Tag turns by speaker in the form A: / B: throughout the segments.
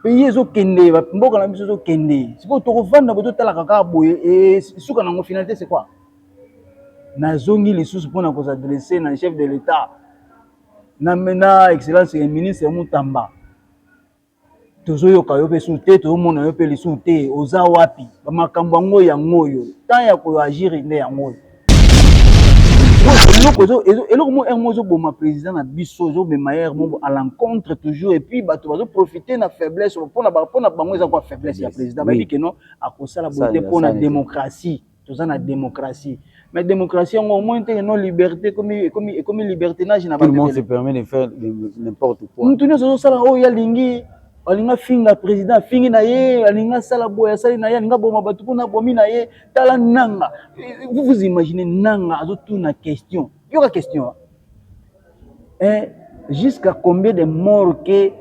A: Pays ezokende, mboka na biso ezokende. Sikoyo tokovanda boye, totalaka kaka boye, suka nango finalité c'est quoi? Nazongi lisusu mpona kozadresse na chef de l'État, na excellence ya ministre Mutamba. Tozoyoka yo mpe su te, tozomona yo mpe lisusu te, oza wapi? Bamakambo yango yango oyo, temps ya koagir nde yango oyo. Eloko moko yango ezoboma président na biso, ezobema ere moko à l'encontre toujours, et puis bato bazoprofite na faiblesse mpona bango. Eza kwa faiblesse ya président, bayebi ke non, akosala boye te mpona démocratie. Toza na démocratie, mais démocratie yango omoni te non, liberté ekomi libertinage na
B: Tout le monde se permet de faire n'importe quoi.
A: Mutu nyonso azosala oyo alingi. Alingi afinga président, afingi na ye. Alingi asala boye, asali na ye. Alingi aboma bato mpona abomi na ye. Tala Nanga, vous vous imaginez, Nanga azotuna question, yoka question, hein? Jusqu'à combien de morts que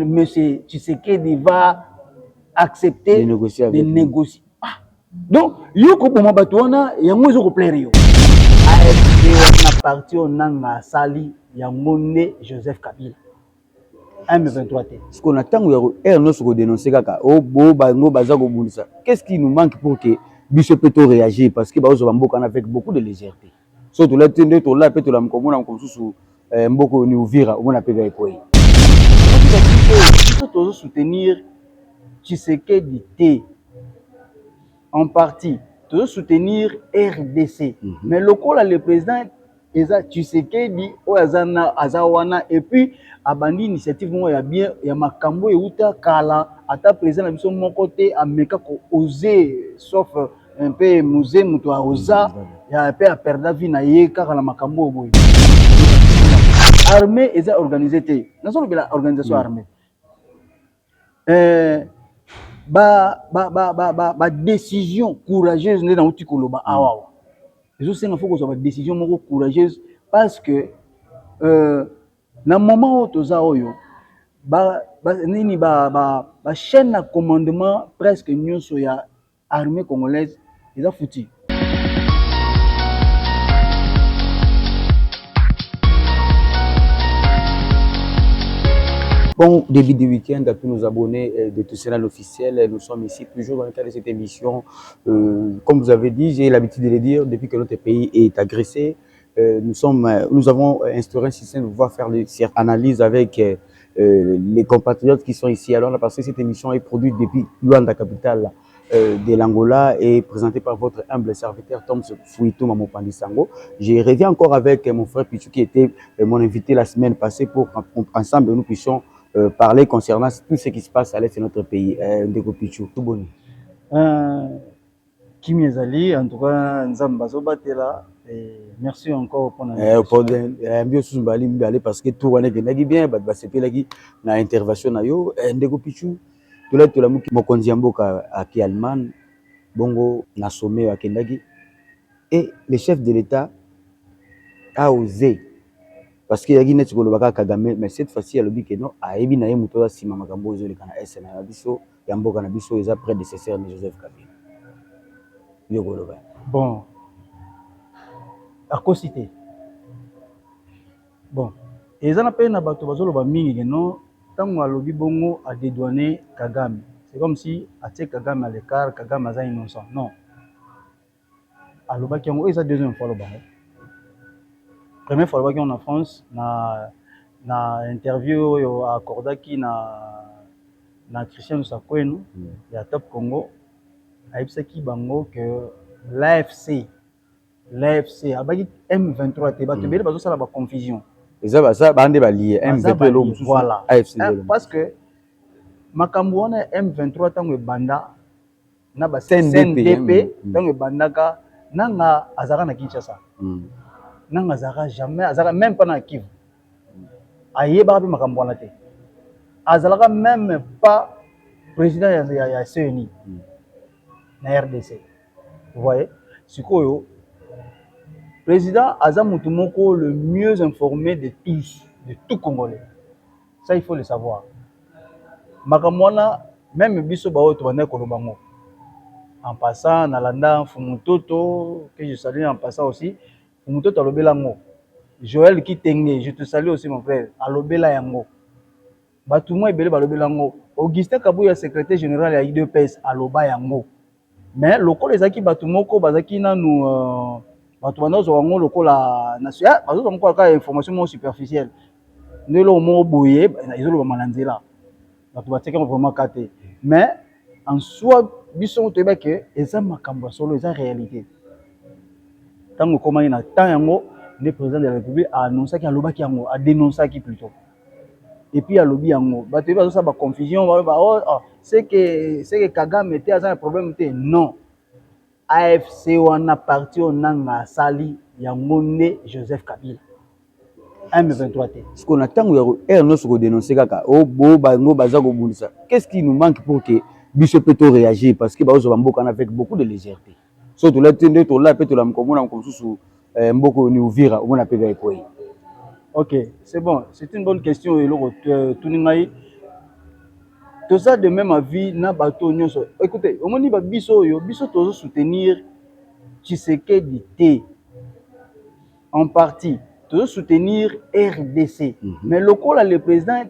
A: monsieur Tshisekedi va accepter
B: de négocier?
A: De négocier. Ah. Donc yo koboma bato wana, yango ezokoplaire yo? AFC wana, parti oyo Nanga asali yango nde Joseph Kabila, M23 te.
B: Parce que na ntango ya ere nyonso kodénonce kaka bo bango baza kobundisa, qu'est-ce qui nous manque pour que biso mpe to réagir? Parce que bazozwa bamboka wana avec beaucoup de légèreté. So tolati nde tola mpe tolamuka, omona moko mosusu, mboka oyo ni Uvira, omona mpe kaka ekwei.
A: Biso tozosoutenir Tshisekedi te en partie, tozosoutenir RDC. Mais lokola le président eza Tshisekedi oyo aza na aza wana, et puis abandi initiative moko ya bien ya makambo euta kala, ata président na biso moko te ameka kooser, sauf un peu Mzee, moto aoza ya mpe aperda vie na ye kaka na makambo oyo boye. Armée eza organisé te, nazolobela organisation armée. Ba décision courageuse nde nauti koloba awawa, ezosenga fo kozwa badécision moko courageuse, parce que na moment oyo toza oyo, nini, ba chaîne na commandement presque nyonso ya armée congolaise eza foutu.
B: Bon début de week-end à tous nos abonnés de Tout l'officiel. Nous sommes ici toujours dans le cadre de cette émission. Comme vous avez dit, j'ai l'habitude de le dire, depuis que notre pays est agressé, nous avons instauré un système de pouvoir faire des analyses avec les compatriotes qui sont ici. Alors, parce que cette émission est produite depuis Luanda, capitale de l'Angola, et présentée par votre humble serviteur Tom Fouito Mamopandi Sango. Je reviens encore avec mon frère Pichou qui était mon invité la semaine passée pour qu'ensemble nous puissions parler concernant tout ce qui se passe à l'est de notre pays. Ndeko Pichou, tout bon.
A: Kimi ezali, en tout cas Nzambe azobatela. Merci encore mpona
B: Yambi osusu mbali mibale, parce que tour wana ekendaki bien, bato basepelaki na intervention na yo. Ndeko Pichu, tolaki tolamuki, mokonzi ya mboka aki Allemagne bongo na sommet akendaki, et le chef de l'État a osé, parce que eyaki neti koloba kaka Kagame, mais cette fois-ci alobi ke non, ayebi na ye moto aza nsima makambo oyo ezoleka na est na biso ya mboka na biso, eza prédécesseur ni Joseph Kabila. Yo koloba?
A: Bon, akosi te. Bon, eza na mpe na bato bazoloba mingi ke non, ntango alobi bongo, adédouane Kagame, c'est comme si atie Kagame à l'écart, Kagame aza innocent. Non, alobaki yango oyo eza deuxième fois aloba yango. Première fois alobaki yango na France, na interview oyo accordaki na Christian Lusakweno ya Top Congo. Ayebisaki bango ke l'AFC, abaki M23 te. Bato ebele bazosala baconfusion.
B: Eza baza bande balie M23 eloko mosusu.
A: Voilà.
B: AFC.
A: Parce que makambo wana ya M23, ntango ebanda na ba CNDP, ntango ebandaka, Nanga azalaka na Kinshasa. Nanga azalaka jamais, azalaka même pas na Kivu, ayebaka mpe makambo wana te, azalaka même pas président ya CENI na RDC. Vous voyez, sikoyo président aza motu moko le mieux informé de tous, de tout Congolais, ça il faut le savoir. Makambo wana, même biso baoyo tobandaki koloba ngo, en passant nalanda Mfumu Toto, que je salue en passant aussi. Mfumu Toto alobela yango, Joël Kitenge, je te salue aussi mon frère, alobela yango. Bato mwa ebele balobela yango. Augustin Kabuya, secrétaire général ya UDPS, aloba yango. Mais lokola ezalaki bato moko bazalaki nanu bato bandozwa yango lokola bazozwa yango kaka information moko superficielle, nde eloko moko boye ezolobama na nzela, bato batiaki yango vraiment ka te. Mais en soi, biso toyebaki eza makambo ya solo, eza réalité. Ntango ekomaki na temps yango nde président de la République aannonçaki, alobaki yango, adénonçaki plutôt. Et puis alobi yango, bato yebi bazosala baconfusion, baloba: oh, oh, c'est que Kagame te aza na problème te. Non, AFC wana, parti oyo Nanga asali yango nde Joseph Kabila, M23 te.
B: Sikoyo na ntango ya ere nyonso kodénonce kaka bo bango baza kobundisa, qu'est-ce qui nous manque pour que biso mpe to réagir? Parce que bazozwa bamboka wana avec beaucoup de légèreté. So tolati nde tola mpe tolamuka, omona moko mosusu mboka oyo ni Uvira, omona mpe kaka ekwei.
A: Ok, c'est bon, c'est une bonne question. Eloko tuni ngai, toza de même avis na bato nyonso. Écoutez, omoni babiso oyo, biso tozosoutenir Tshisekedi te en partie, tozosoutenir RDC. Mais lokola le président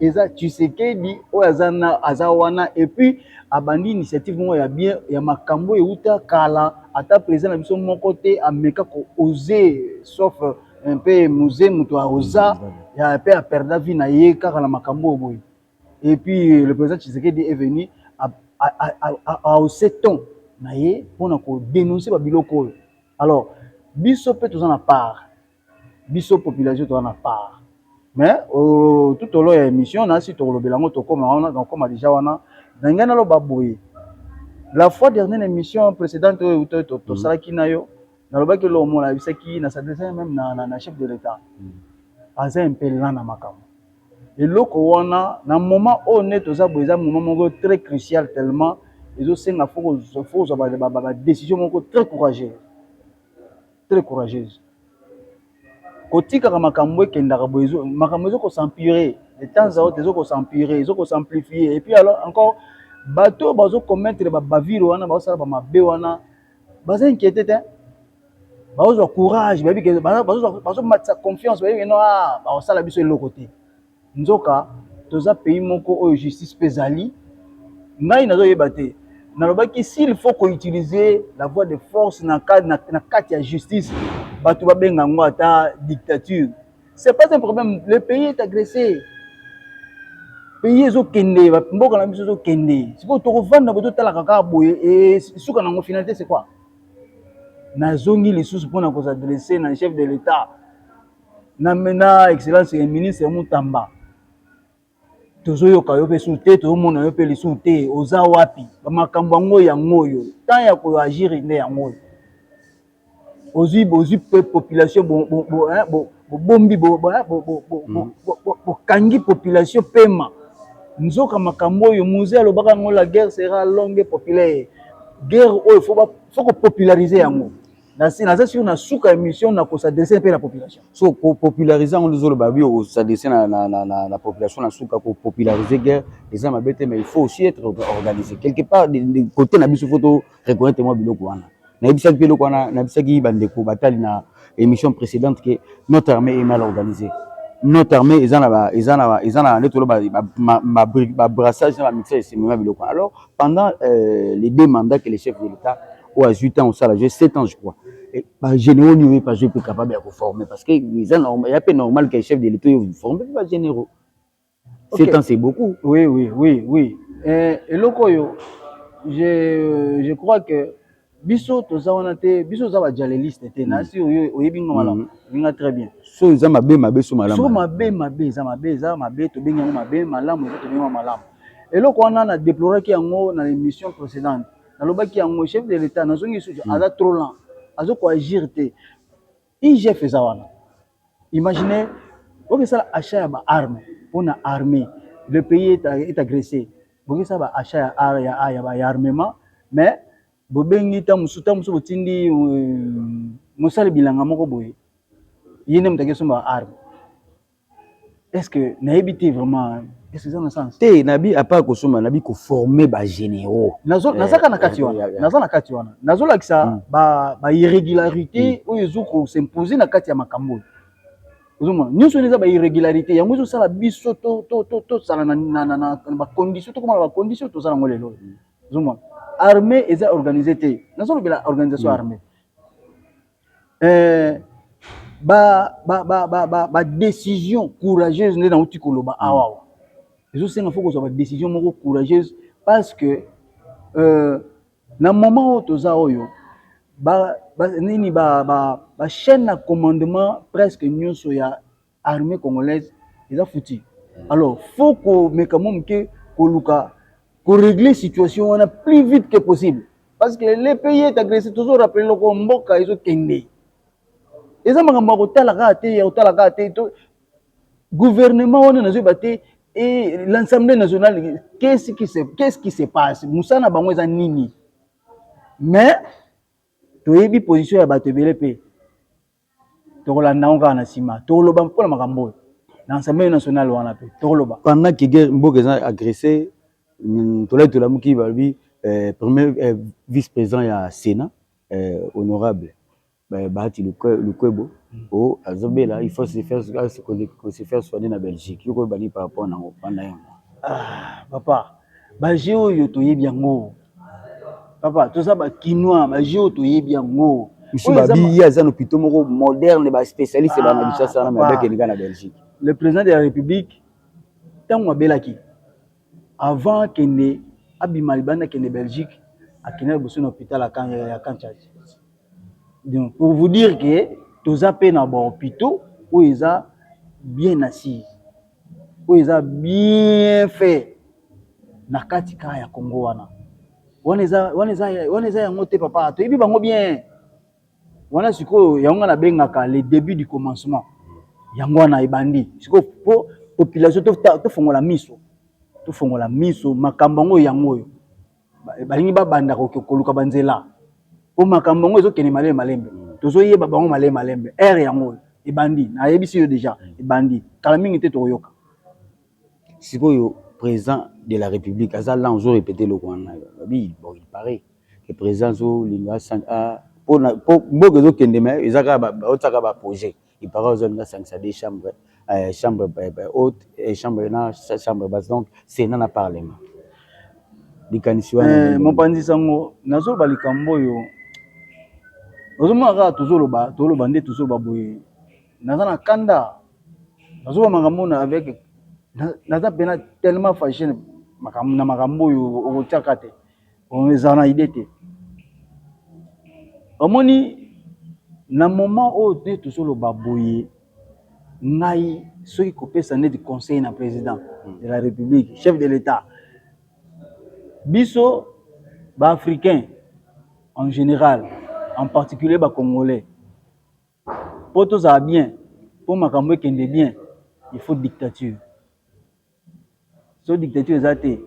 A: eza Tshisekedi oyo aza na aza wana, et puis abandi initiative moko ya bien ya makambo euta kala, ata président na biso moko te ameka kooser, sauf mpe Mzee, moto aoza ya mpe aperda vie na ye kaka na makambo oyo boye. Et puis le président Tshisekedi est venu ahausser ton na ye mpona kodénoncer babiloko oyo. Alors biso mpe toza na part, biso population toza na part. Mais tout au long ya émission nasi tokolobela yango, tokóma wana, nakóma déjà wana. Na ngai naloba boye: la fois dernière, émission précédente oyo tosalaki na yo, nalobaki eloko moko, nayebisaki, na s'adresse même na chef de l'État. Aza mpe lent na makambo eloko wana. Na moment oyo nde toza boye, eza moment moko très crucial, tellement ezosenga faut kozwa badécision moko très courageuse, très courageuse. Kotikaka makambo ekendaka boye, makambo ezokos'empirer de temps à autre, ezokos'empirer, ezokos'amplifier. Et puis alors encore, bato oyo bazokommettre babavures wana, bazosala bamabe wana, baza inquiété te, bazozwa courage, bayebi, bazomatisa confiance, bayebi no ah, bakosala biso eloko te. Nzoka toza pays moko oyo justice mpe ezali. Ngai nazoyeba te, nalobaki s'il faut koutiliser la voie de force na kati ya justice, bato babenga yango ata dictature, c'est pas un problème. Le pays est agressé, pays ezokende, mboka na biso ezokende. Sikoyo tokovanda boye, totalaka kaka boye, suka nango, finalité c'est quoi? Nazongi lisusu mpona kos'adresser na chef de l'État, na excellence ya ministre Mutamba. Tozoyoka yo mpe su te, tozomona yo mpe lisusu te, oza wapi? Bamakambo yango, yango oyo temps ya koagir nde yango oyo. Ozwi mpe population, bobombi, bokangi population pema. Nzoka makambo oyo Mzee alobaka yango: la guerre sera longue et populaire. Guerre oyo faut kopopulariser yango. Naza sur na suka émission na kos'adresser mpe na population.
B: So kopopulariser yango, ozoloba bi okos'adresser na population na suka. Kopopulariser guerre eza mabe te, mais il faut aussi être organisé quelque part. Côté na biso, faut to reconnaître mwa biloko wana. Nayebisaki mpe eloko wana, nayebisaki bandeko batali na émission précédente que notre armée est mal organisée. Notre armée eza na nde toloba babrassage na bamixage esemema biloko. Alors pendant les deux mandats que le chef de l'État oyo azwi temps osala, j'ai 7 ans je crois, bagénéraux nini oyo bazwi mpe capable ya koformer? Parce que eza ya mpe normal que chef de l'État oyo forme mpe bagénéraux. 7 ans, c'est beaucoup.
A: Oui. Eloko oyo, je crois que biso toza wana te, biso toza bajournaliste te. Nasi oyo oyebi nga malamu, oyebi nga très bien.
B: So eza mabe, mabe, so malamu.
A: So mabe, mabe, eza mabe, eza mabe, tobengi yango mabe. Malamu eza, tobengi yango malamu. Eloko wana na déploraki yango na émission précédente, nalobaki yango: chef de l'État, nazongi lisusu, aza trop lent, azokoagir te. IGF eza wana. Imaginez, okesala achat ya baarme mpona armée, le pays est agressé, bokesala baachat ya armement, mais bobengi ta mosusu, ta mosusu botindi mosali bilanga moko boye, ye nde moto akesomba baarme. Est ce que nayebi te vraiment, est ce que eza na sens?
B: Te, nabi à part kosomba, nabi koformer bagénéraux.
A: Nazaka na kati wana, naza na kati wana, nazolakisa bairrégularité oyo ezo kos'imposer na kati ya makambo oyo. Ozomona nyonso wana eza bairrégularité. Yango ezosala biso tosala na bacondition, tokoma na bacondition toza nango lelo. Ozomona armée eza organisé te. Nazolobela organisation armée, ba décision courageuse nde nauti koloba awa. Awa ezosenga fo kozwa badécision moko courageuse, parce que na moment oyo toza oyo, nini, ba chaîne na commandement presque nyonso ya armée congolaise eza foutu. Alors faut komeka mo moke koluka korégler situation wana plus vite que possible, parce que le pays est agressé. Tozorappeler loko mboka ezokende, eza makambo ya kotala kaka te, ya kotala kaka te. Gouvernement wana nazoyeba te, et l'Assemblée nationale, qu'est-ce qui se passe? Mosala na bango eza nini? Mais toyebi position ya bato ebele mpe tokolanda yango kaka na nsima. Tokoloba mpona makambo oyo na Assemblée nationale wana mpe tokoloba.
B: Pendant que guerre, mboka eza agressé, tolai tolamuki, balobi premier vice président ya Sénat, honorable Bahati Lukwebo, o azobela, il faut se faire soigner na Belgique. Yo koyeba nini par rapport nango pendant yango?
A: Ah, papa, bajeux oyo toyebi yango, papa. Toza bakinois, bajeux oyo toyebi yango.
B: Misu babi ye aza na hôpital moko moderne, baspécialiste bana Kinshasa wana, mais abekendeka na Belgique.
A: Le président de la République, ntango abelaki, avant akende, abima libanda, akende Belgique, akende liboso na hôpital ya Kinshasa. Donc pour vous dire que toza mpe na bahôpitaux oyo eza bien assise, oyo eza bien fait na kati kaka ya Congo wana. Wana eza yango te, papa. Toyebi bango bien wana. Sikoyo yango nga nabengaka le début du commencement. Yango wana ebandi sikoyo po population tofongola miso, tofongola miso. Makambo yango, yango oyo balingi babanda koluka banzela po makambo yango ezokende malembe malembe. Tozoyeba bango malembe malembe. Ere yango oyo ebandi, nayebisi yo déjà, ebandi kala mingi te, tokoyoka.
B: Sikoyo président de la République aza là, ozo répéter eloko wana. Babi bon, il paraît que président azolinga po mboka ezokende, mais eza kaka baotiaka baprojet. Il paraît azolinga asangisa deux chambres, chambre haute et chambre na chambre basse, donc Sénat na Parlement. Likanisi wana?
A: Mopanzi sango, nazoloba likambo oyo ozomona kaka. Tozoloba, toloba nde tozoloba boye. Naza na kanda, nazoba makambo na avec, naza mpena tellement fâché na makambo oyo okotiaka te, ezala na idée te. Omoni na moment oyo te tozoloba boye, ngai soki kopesa neti conseil na président de la République, chef de l'État, biso baafricain en général, en particulier bacongolais, mpo tozala bien, mpo makambo ekende bien, il faut dictature. So dictature eza te,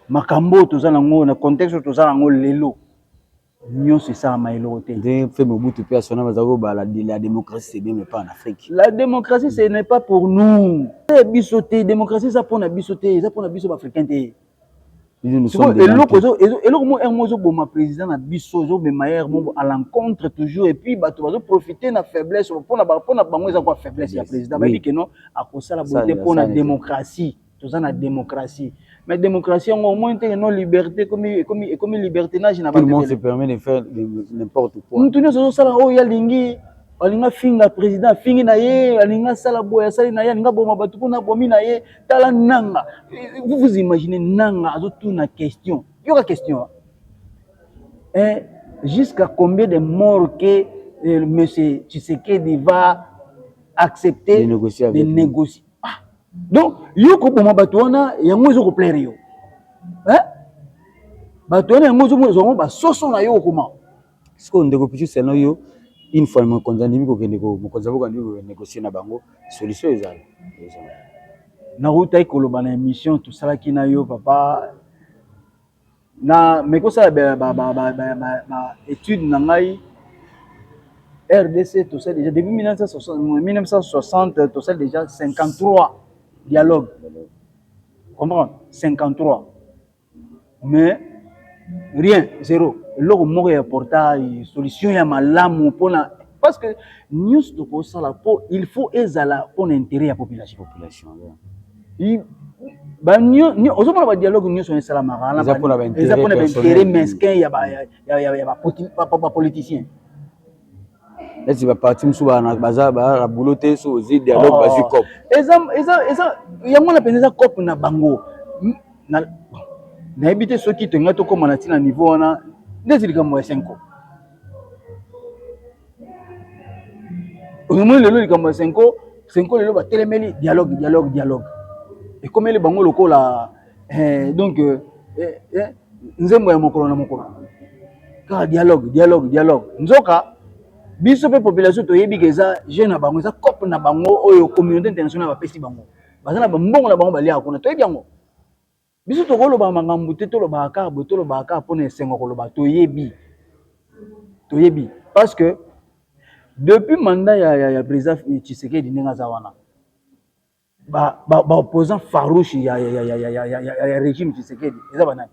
A: makambo oyo toza nango na contexte oyo toza nango lelo nyonso esalama eloko te.
B: Nde fe Mobutu mpe asona baza kobala, la démocratie c'est bien, mais pas en Afrique.
A: La démocratie, ce n'est pas pour nous, biso te. Démocratie eza mpona biso te, eza mpona biso baafricain te. Eloko mo ere mo ezoboma président na biso, ezomema ere mo à l'encontre toujours, et puis bato bazoprofite na faiblesse. Mpona bango eza kwa faiblesse ya président. Bayebi ke non, akosala boye te mpona démocratie. Toza na démocratie, mais démocratie yango omoni te non, liberté ekomi libertinage na
B: Tout le monde se permet de faire n'importe quoi.
A: Mutu nyonso azosala oyo alingi. Alingi afinga président, afingi na ye. Alingi asala boye, asali na ye. Alingi aboma bato mpona abomi na ye. Tala Nanga, vous vous imaginez, Nanga azotuna question, yoka question, eh, jusqu'à combien de morts que monsieur Tshisekedi va accepter
B: de négocier?
A: De négocier. Ah, donc yo koboma bato wana, yango ezokoplaire yo, eh? Bato wana, yango ozomona basoso na yo okoma.
B: Sikoyo ndeko Pichu, seno yo, une fois mokonzi andimi kokende, mokonzi ya mboka andimi konégocier na bango, solution ezala?
A: Nautaki koloba na émission tosalaki na yo, papa, na meki kosala ba étude na ngai. RDC tosali déjà depuis 1960, tosali déjà 53 dialogue, comprendre, 53, mais rien, zéro. Eloko moko ya portage solution ya malamu mpona Parce que nyonso tokosala mpo il faut ezala mpona intérêt ya population.
B: Population.
A: Ozomona badialogue nyonso esalamaka
B: eza mpona
A: eza mpona baintérêt mesquin ya bapoliticien.
B: Neti baparti mosusu baza na boulot te, so ozwi dialogue, bazwi coop.
A: Eza yango wana mpenza, eza coop na bango. Nayebi te soki tolingai tokóma na ntina niveau wana. Ndeti likambo ya CENCO, omoni lelo likambo ya CENCO. CENCO lelo batelemeli dialogue, dialogue, dialogue ekomeli bango lokola donc nzembo ya mokolo na mokolo, kaka dialogue, dialogue, dialogue. Nzoka biso mpe population toyebi ke eza jeu na bango, eza coop na bango oyo communauté internationale bapesi bango. Baza na bambongo na bango, baliaka kuna, toyebi yango. Biso tokoloba makambo te, tolobaka kaka boye, tolobaka kaka mpona esengo koloba. Toyebi, toyebi, parce que depuis mandat ya président Tshisekedi, ndenge aza wana, baopposant farouche ya régime Tshisekedi eza banani?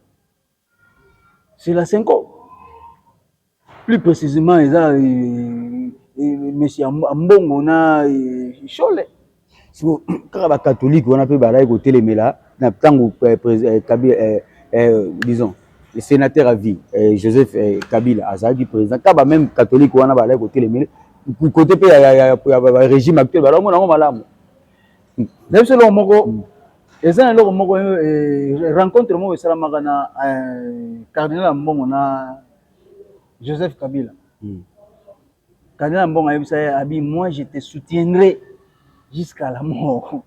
A: C'est la CENCO, plus précisément eza monsieur Ambongo na Shole.
B: Siko kaka bacatholique wana mpe balaki kotelemela na ntango Kabila, disons le sénateur à vie Joseph Kabila azalaki président. Kaka bameme catholique wana balaki kotelemela côté mpe ya régime actuel, balomona yango malamu.
A: Na biso eloko moko eza na eloko moko, rencontre moko esalamaka na cardinal Ambongo na Joseph Kabila. Cardinal Ambongo ayebisa ye, abi: "Moi, je te soutiendrai jusqu'à la mort."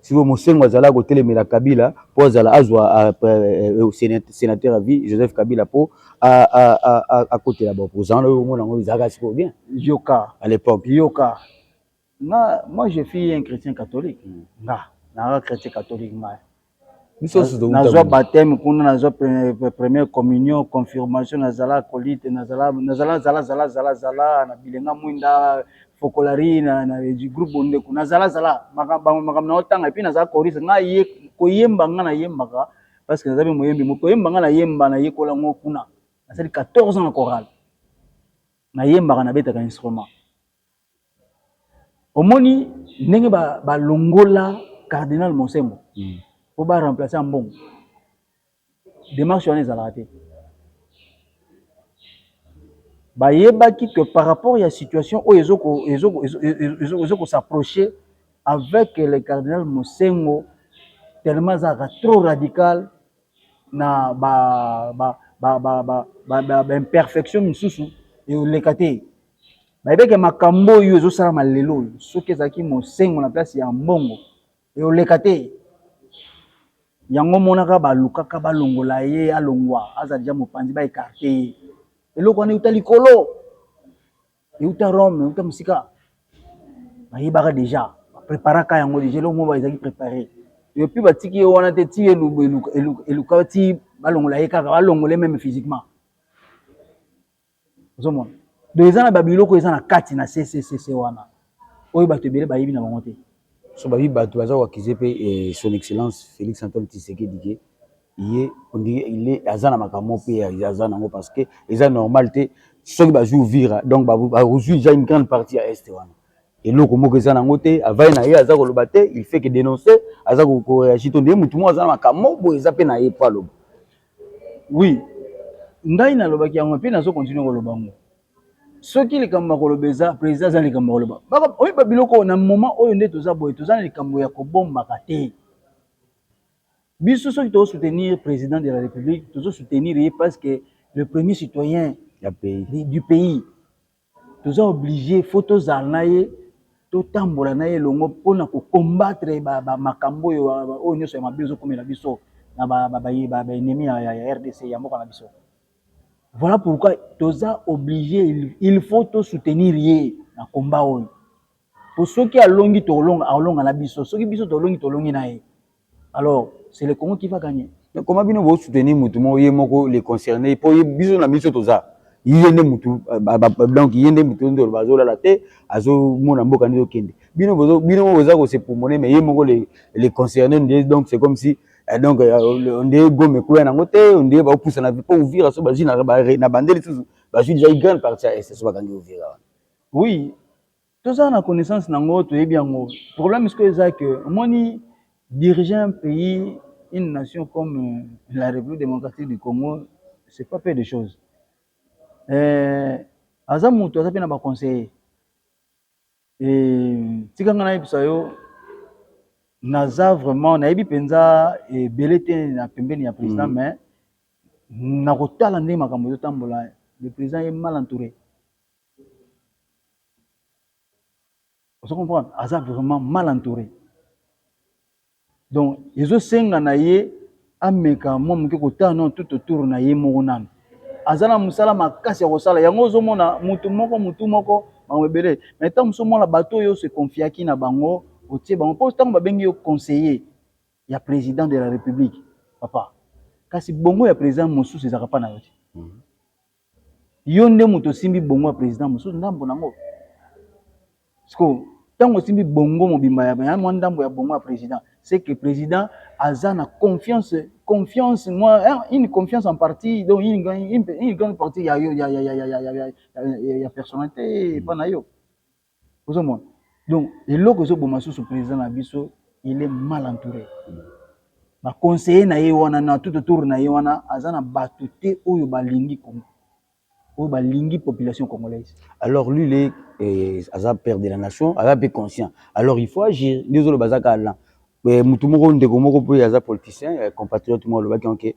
B: Sikoyo Mosengo azalaka kotelemela Kabila mpo azala azwa sénateur à vie Joseph Kabila mpo akotela baopposant oyo, omona yango ezalaka sikoyo bien.
A: Yoka.
B: À l'époque.
A: Yoka nga, moi je suis un chrétien catholique. Nga naza chrétien catholique ngai. Nazwa baptême kuna, nazwa première communion, confirmation, nazala acolyte, nazala nazala zala zala zala zala na bilenga mwinda fokolari na du groupe Bondeko, nazala zala makambo na otanga, et puis nazala choriste. Ngai ye koyemba, nga nayembaka parce que naza mpe moyembi. Koyemba nga nayemba, nayekola ngo kuna. Nasali 14 ans na chorale, nayembaka, nabetaka instrument. Omoni ndenge balongola cardinal Mosengo mpo baremplace Ambongo, démarche wana ezalaka te. Bayebaki que par rapport ya situation oyo ezokos'approcher avec le cardinal Mosengo, tellement azalaka trop radical na baimperfection misusu, eleka te. Bayebeke makambo oyo ezosalama lelo oyo, soki ezalaki Mosengo na place ya Mbongo, eoleka te. Yango monaka balukaka balongola ye, alongwa, aza deja mopanzi, baécarter ye. Eloko wana euta likolo, euta Rome, euta mosika. Bayebaka deja, bapréparaka yango deja. Eloko moko ezalaki préparé et puis batiki ye wana te ti eluka ti balongola ye, kaka balongola ye même physiquement. Ozomona, donc eza na babiloko eza na kati na cccc wana oyo bato ebele bayebi na bango te.
B: So babi bato baza koaccuser mpe Son Excellence Félix Antoine Tshisekedi ke ye ondire aza na makambo mpe aza nango, parce que eza normal te soki bazwi Uvira, donc bazwi déjà une grande partie ya Est wana. Eloko moko eza nango te, avai na ye aza koloba te, il fait que dénoncer, aza koréagir to nde mutu moko aza na makambo boye eza mpe na ye po aloba.
A: Oui, ngai nalobaki yango mpe nazocontinuer koloba yango. Soki likambo ya koloba eza, président aza likambo ya koloba. Oyeba biloko na moment oyo nde toza boye, toza na likambo ya kobombaka te. Biso soki tozosoutenir président de la République, tozosoutenir ye parce que le premier citoyen
B: ya pays,
A: du pays, toza obligé, faut tozala na ye, totambola na ye elongo mpona kocombattre makambo oyo nyonso ya mabe ezokomela biso na baennemi ya RDC, ya mboka na biso. Voilà pourquoi toza obligé, il faut tosoutenir ye na combat oyo, po soki alongi, tolonga, alonga na biso. Soki biso tolongi, tolongi na ye, alors c'est le Congo qui va gagner.
B: Mais comment bino bosoutenir mutu moko, ye moko les concerné, po biso na biso toza ye nde mutu, donc ye nde mutu nde bazolala te, azomona mboka nde ezokende. Bino bino moko boza kose pulmoner, mais ye moko les concerné nde, donc c'est comme si donc nde Goma ekweya nango te, nde baopusana mpo Uvira so bazwi na bandeli lisusu. Bazwi déjà une grande partie ya Est so bakangi Uvira wana.
A: Oui, toza na connaissance nango, toyebi yango. Problème sikoyo eza que omoni, diriger un pays, une nation comme la République démocratique du Congo, c'est pas peu de choses. Aza moto aza mpe na baconseiller. Tika nga nayebisa yo, naza vraiment nayebi mpenza ebele te na pembeni ya président, mais na kotala ndenge makambo ezotambola, le président est mal entouré. Ozo comprendre, aza vraiment mal entouré. Donc ezosenga na ye ameka mwa moke kotala nano tout autour na ye moko. Nano aza na mosala makasi ya kosala yango. Ozomona mutu moko, mutu moko, bango ebele, mais ntango mosusu omona bato oyo se confiaki na bango, otie bango, mpo ntango babengi yo conseiller ya président de la République, papa, kasi bongo ya président mosusu ezalaka mpa na yo te. Yo nde moto osimbi bongo ya président mosusu, ndambo nango. Siko ntango osimbi bongo mobimba ya mwa ndambo ya bongo ya président, c'est que président aza na confiance moi une confiance en partie, donc une grande partie ya yo ya personnalité epa na yo. Ozomona, donc eloko ezoboma susu président na biso, il est mal entouré. Baconseiller na ye wana, na tout autour na ye wana, aza na bato te oyo balingi Congo, oyo balingi population congolaise.
B: Alors lui, il est aza père de la nation, aza mpe conscient, alors il faut agir. Nde ozoloba aza kaka lent. Mutu moko, ndeko moko mpe aza politicien, compatriote moko, alobaki ke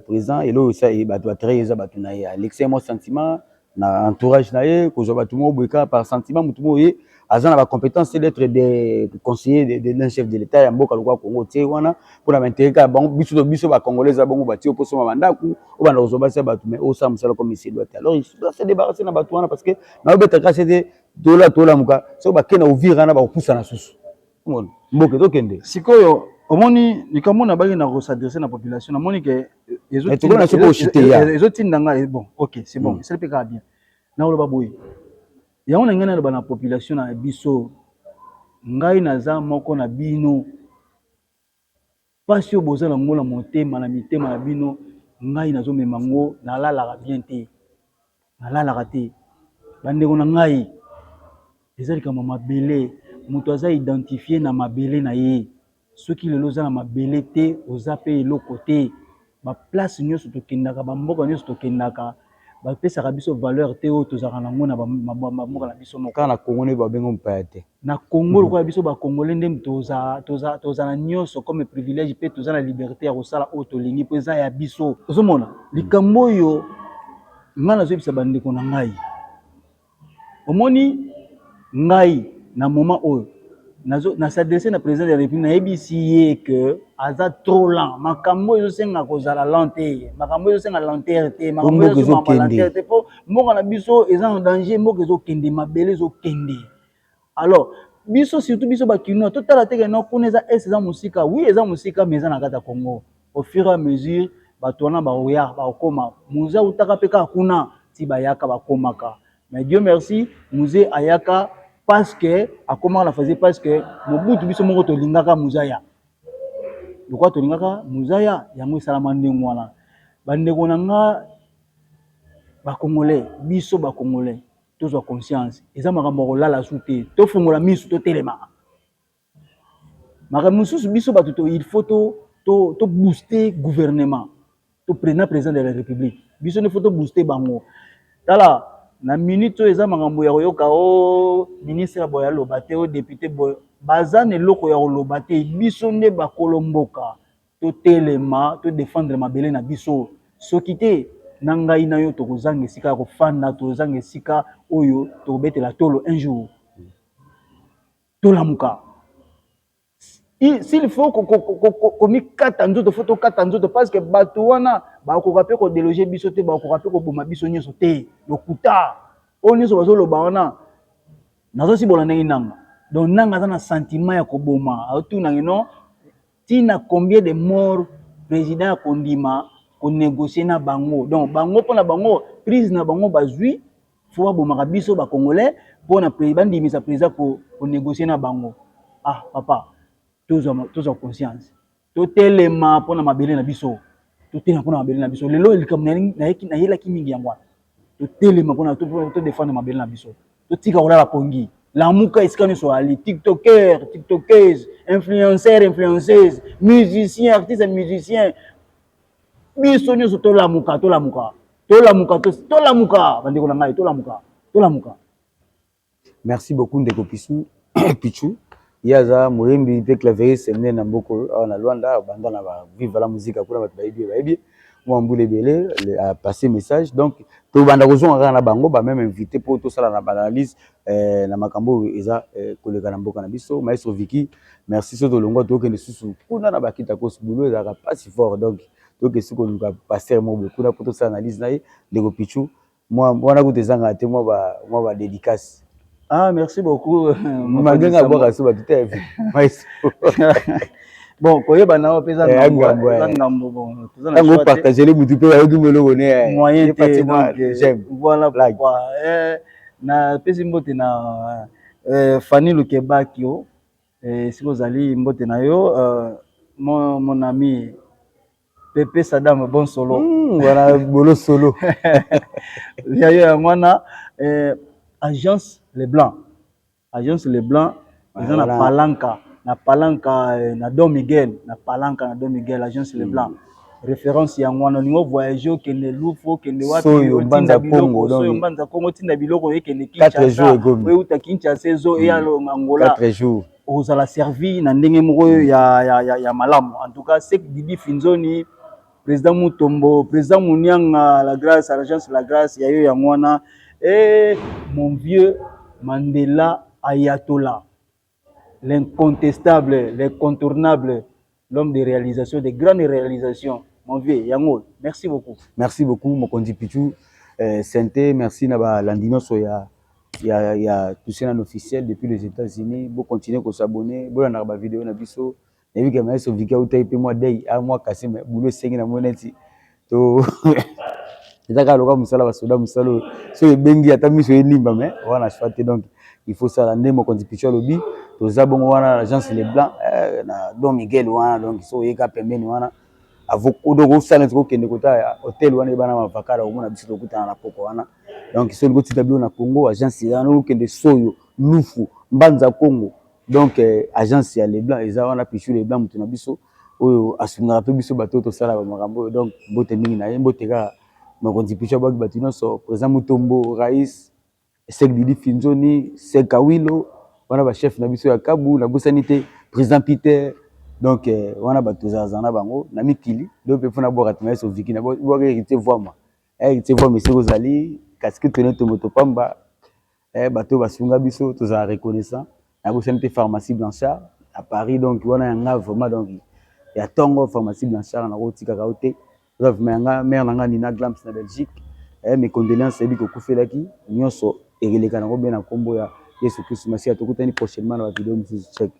B: président eloko bato batrahir eza bato na ye. Alexia mwa sentiment na entourage na ye, kozwa bato moko boye kaka par sentiment. Mutu moko ye aza na bacompétence d'être des conseillers d'un chef de l'État ya mboka lokola Congo, tie wana mpona baintérêt kaka bango. Biso, biso bacongolais, eza bongo, batie oposoma bandako, obanda kozwa basi ya bato, mais osala mosala comme esedwa te. Alors il doit se débarrasser na bato wana, parce que naobeta kasi ete tola tolamuka, soki bakei na Uvira wana, bakopusana susu, mboka ezokende.
A: Sikoyo omoni likambo na baki na kos'adresser na population, namoni ke ezotinda ngai. Bon, ok, c'est bon, esali mpe kaka bien. Nakoloba boye, yango na ngai naloba na population na biso: ngai naza moko na bino. Mpasi oyo boza nango na motema, na mitema na bino, ngai nazomema ngo. Nalalaka bien te, nalalaka te, bandeko na ngai. Eza likambo mabele. Moto aza identifié na mabele na ye. Soki lelo oza na mabele te, oza mpe eloko te. Baplace nyonso tokendaka, bamboka nyonso tokendaka, bapesaka biso valeur te oyo tozalaka nango na bamboka na biso moko.
B: Kaka na Congo nde babenga mopaya te.
A: Na Congo, lokola biso bacongolais nde toza na nyonso comme privilège, mpe toza na liberté ya kosala oyo tolingi, mpo eza ya biso. Ozomona likambo oyo ngai nazoyebisa bandeko na ngai. Omoni, ngai na moment oyo nas'adresser na président de la République, nayebisi ye ke aza trop lent. Makambo oyo ezosenga kozala lent te, makambo oyo ezosenga lenteur te, makambo oyo ezosenga lenteur te, mpo mboka na biso eza en danger. Mboka ezokende, mabele ezokende. Alors biso, surtout biso bakinois, totala te ke no kuna eza Est, eza mosika. Oui, eza mosika, mais eza na kati ya Congo. Au fur et à mesure bato wana bakoya, bakokoma. Mzee autaka mpe kaka kuna ti bayaka, bakomaka. Mais Dieu merci, Mzee ayaka parce que akomaka na phase, parce que Mobutu, biso moko tolingaka Mzee aya. Lokola tolingaka Mzee aya, yango esalama ndenge wana. Bandeko na nga bacongolais, biso bacongolais tozwa conscience. Eza makambo ya kolala su te. Tofungola miso, totelema. Makambo mosusu, biso bato to, il faut to booster gouvernement, to na président de la République. Biso nde faut to booster bango. Tala, na minute oyo eza makambo ya koyoka o ministre boye aloba te, o député boye, baza na eloko ya koloba te. Biso nde bakolo mboka, totelema, todéfendre mabele na biso. Soki te, na ngai na yo tokozanga esika ya kofanda, tozanga esika oyo tokobetela tolo un jour. Tolamuka. S'il faut komikata nzoto, faut tokata nzoto, parce que bato wana bakoka mpe kodéloger biso te, bakoka mpe koboma biso nyonso te. Lokuta oyo nyonso bazoloba wana, nazosibola ndenge nanga. Donc nanga aza na sentiment ya koboma. Azotunange non, ntina combien de mort président ya kondima konégocier na bango? Donc bango, mpona bango, prise na bango bazwi, faut babomaka biso bacongolais mpona bandimisa président konégocier na bango. Ah papa, tozwa conscience, totelema mpona mabele na biso, totelema mpona mabele na biso. Lelo likambo nayelaki mingi yango wana. Totelema mpona todefendre mabele na biso. Totika kolala pongi. Lamuka esika nyonso ali, tiktoker, tiktokeuse, influenceur, influenceuse, musicien, artiste, musicien, biso nyonso tolamuka, tolamuka, tolamuka, tolamuka, bandeko na ngai, tolamuka, tolamuka.
B: Merci beaucoup, ndeko Pisu Pichu. Ye aza moyembi mpe claveriste monene na mboka oyo awa na Luanda. Banda na Viva la Musique kuna, bato bayebi ye, bayebi mwa mbula ebele apasse message. Donc tobanda kozonga kaka na bango bameme invité mpo tosala na baanalyse na makambo oyo eza koleka na mboka na biso. Maestro Viki, merci. So tolongwa, tokende susu kuna na bakita kosi. Bulo ezalaka mpasi fort, donc tokende susu koluka pasteur moko boye kuna mpo tosala analyse na ye. Ndeko Pichu, mwa wana kutu ezangaka te, mwa ba dédicace.
A: Ah, merci beaucoup.
B: Malgré nga abwaka so bato te, maestro.
A: Bon, koyeba na yo mpe eza ngambo, eza ngambo. Bon,
B: toza na ntango opartagele mutu mpe bayoki moloko ne.
A: Moyen te, donc j'aime. Voilà pourquoi napesi mbote na Fanny Lukebaki o esika ozali, mbote na yo. Mon ami Pepe Sadam, bon solo.
B: Wana bolo solo.
A: Ya yo yango wana. Agence Les Blancs, agence Les Blancs eza na Palanka, na Palanka, na Don Miguel, na Palanka, na Don Miguel. Agence Les Blancs, référence yango wana. Olingi voyage, okende Lufu, okende wapi,
B: otinda
A: biloko, Soyo, Mbanza Kongo, otinda biloko ekende Kinshasa, euta Kinshasa ezo eya Angola, ozala servi na ndenge moko ya malamu. En tout cas, Sek Didi Finzoni, président Mutombo, président Munianga, la grâce, l'agence La Grâce, ya yo yango wana. Et mon vieux Mandela Ayatollah, l'incontestable, l'incontournable, l'homme de réalisation, de grandes réalisations, mon vieux yango, merci beaucoup.
B: Merci beaucoup, mokonzi Pichu Sente. Merci na balandi nyonso ya Touche officiel depuis les États-Unis. Bo continuer ko s'abonner, bolandaka ba vidéo na biso. Nayebi ke maestro Viki autai mpe mwa dei a mwa kasi me bulo esengi na moi neti to eza kaka loka mosala basoda, mosala oyo soki ebengi ata miso enimba me wana choix te. Donc il faut sala nde mokonzi Pichu alobi. Toza bongo wana na agence Le Blanc, na Don Miguel wana. Donc so oyeka pembeni wana, donc osala neti kokende kota ya hotel wana eyebana Mavakala, omona biso, tokutana na poko wana. Donc soki olingi otinda biloko na Congo, agence wana, okende Soyo, Lufu, Mbanza Congo, donc agence ya Le Blanc eza wana. Pichu Le Blanc, moto na biso oyo asungaka mpe biso bato oyo tosala bamakambo oyo. Donc mbote mingi na ye, mbote kaka mokonzi Pichu abwaki bato nyonso, président Mutombo, rais Sek Didi Finzoni, Sek Awilo wana, bachef na biso ya Kabu. Nabosani te président Peter. Donc wana bato tozalazala na bango na mikili. Donc mpe mpona bwaka te maestro Viki, nabwaka Héritier Voama, Héritier Voama esika ozali, kasike tone tomoto pamba, bato oyo basunga biso, tozala reconnaissant. Nabosani te pharmacie Blanchard à Paris. Donc wana yanga vraiment, donc ya ntongo pharmacie Blanchard, nakotikaka yo te, oza vraiment yanga mare na nga Nina Glams na Belgique. Mes condoléances, yebi kokufelaki nyonso ekeleka nango bien na nkombo ya Yesu Kristu Masiya. Tokutani prochainement na bavideo mosusu. Check.